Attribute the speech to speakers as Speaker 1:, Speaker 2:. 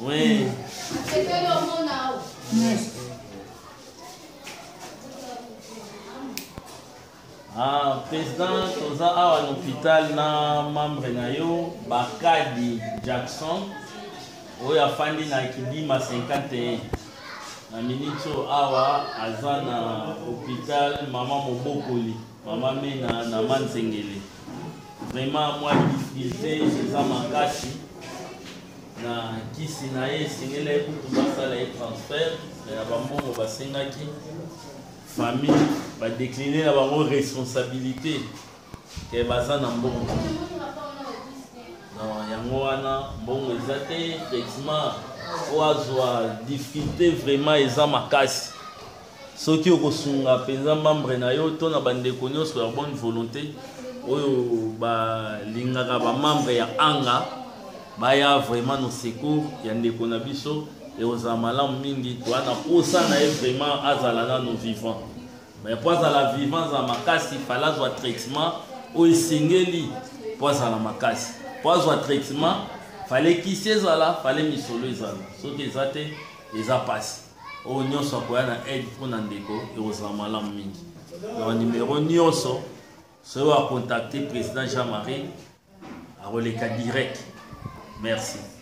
Speaker 1: Oui. Ah, président toza awa na hôpital na membre na yo bakadi jackson oyo afandi na kidima 51 na miniti oyo awa aza na hôpital mama mobokoli mama mena na manzengele vraiment mwa difficulté eza makasi na kisi na ye esengeli ye kutu basala ye transfert ya bambongo basengaki famille badekline na bango responsabilité ke baza na mbongo non yango wana mbongo eza te traitement oyo azwa difficulté vraiment eza makasi Soki okosunga mpenza membre na yo to na bandeko nyonso ya bonne volonté oyo balingaka bamembre ya anga baya vraiment no secours ya ndeko na biso ekozala malamu mingi toa na posa na ye vraiment azala nano vivant mais mpo azala vivant azala makasi fale azwa traitement oyo esengeli mpo azala makasi mpo azwa traitement fale kisi ezala fale misolo ezala soki eza te eza mpasi oyo nyonso akoya na aide mpo na ndeko ekozala malamu mingi donc numero nyonso soki akontacte président jean marie akoleka direct merci.